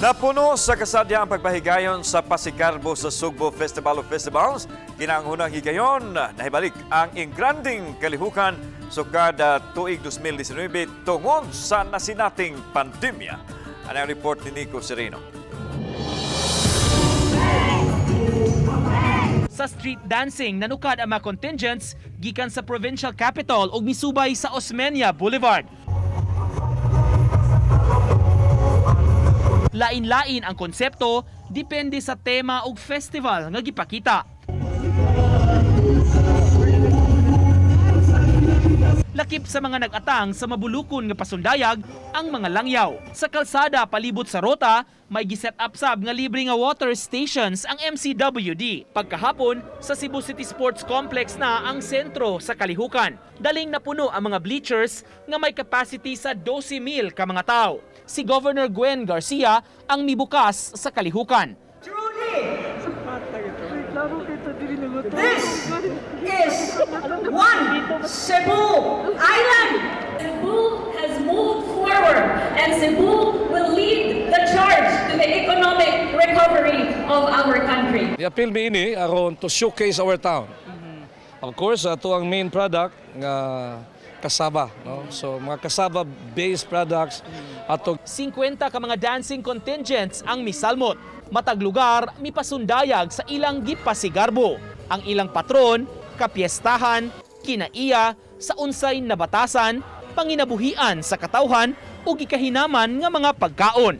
Napuno sa kasadya ang pagpahigayon sa Pasigarbo sa Sugbo Festival of Festivals. Kinahanglanang higayon, nahibalik ang ingranding kalihukan sukad tuig 2019 tungod sa nasinating pandemya. Ano ang report ni Nico Sereno? Sa street dancing, nanukad ang mga contingents gikan sa provincial capital ug misubay sa Osmeña Boulevard. Lain-lain ang konsepto, depende sa tema ug festival nga gipakita. Lakip sa mga nag-atang sa mabulukon nga pasundayag ang mga langyaw. Sa kalsada palibot sa rota, may giset up sab nga libre nga water stations ang MCWD. Pagkahapon, sa Cebu City Sports Complex na ang sentro sa kalihukan. Daling napuno ang mga bleachers nga may capacity sa 12,000 ka mga tao. Si Governor Gwen Garcia ang mibukas sa kalihukan. Truly, this is one Cebu Island. Cebu has moved forward and Cebu will lead the charge to the economic recovery of our country. I-appeal mi ini aron to showcase our town. Of course, ato ang main product nga kasaba, no? So mga kasaba based products ato. 50 ka mga dancing contingents ang misalmot. Matag lugar mipasundayag sa ilang gipasigarbo. Ang ilang patron, kapiestahan, kinaiya, sa unsay nabatasan, panginabuhian sa katawhan ug gikahinaman nga mga pagkaon.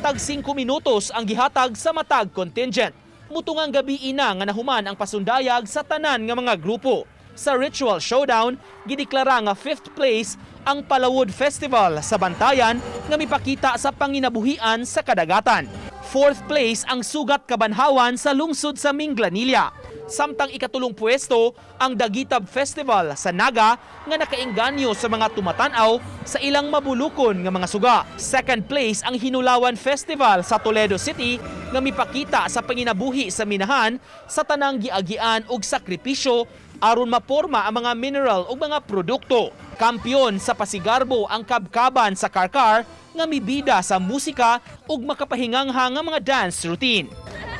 Tag 5 minutos ang gihatag sa matag contingent. Mutungang gabi ina nga nahuman ang pasundayag sa tanan nga mga grupo. Sa ritual showdown, gideklara nga 5th place ang Palawod Festival sa Bantayan nga mipakita sa panginabuhian sa kadagatan. 4th place ang Sugat Kabanhawan sa lungsod sa Minglanilla. Samtang ikatulong pwesto ang Dagitab Festival sa Naga nga nakaengganyo sa mga tumatanaw sa ilang mabulukon nga mga suga. 2nd place ang Hinulawan Festival sa Toledo City nga mipakita sa panginabuhi sa minahan sa tanang giagian ug sakripisyo aron maporma ang mga mineral ug mga produkto. Kampiyon sa pasigarbo ang Kabkaban sa Karkar nga mibida sa musika ug makapahingangha nga mga dance routine.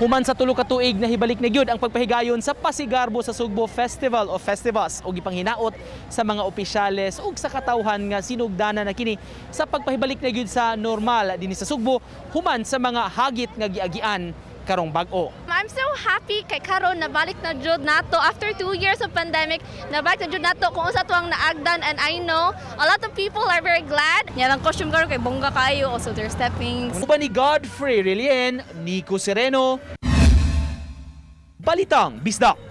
Human sa tulo ka tuig nahibalik na gyud ang pagpahigayon sa Pasigarbo sa Sugbo Festival of Festivals ug gipanghinaot sa mga opisyales ug sa katawhan nga sinugdanan na kini sa pagpahibalik na gyud sa normal dinhi sa Sugbo human sa mga hagit nga giagian karong bag-o. I'm so happy kay karon nabalik na jud nato after 2 years of pandemic, nabalik na jud nato kung unsa tuang naagdan, and I know a lot of people are very glad. Nya lang costume karon kay bongga kayo, also their steppings. Uban ni Godfrey Relien, Nico Sereno, Balitang Bisdak.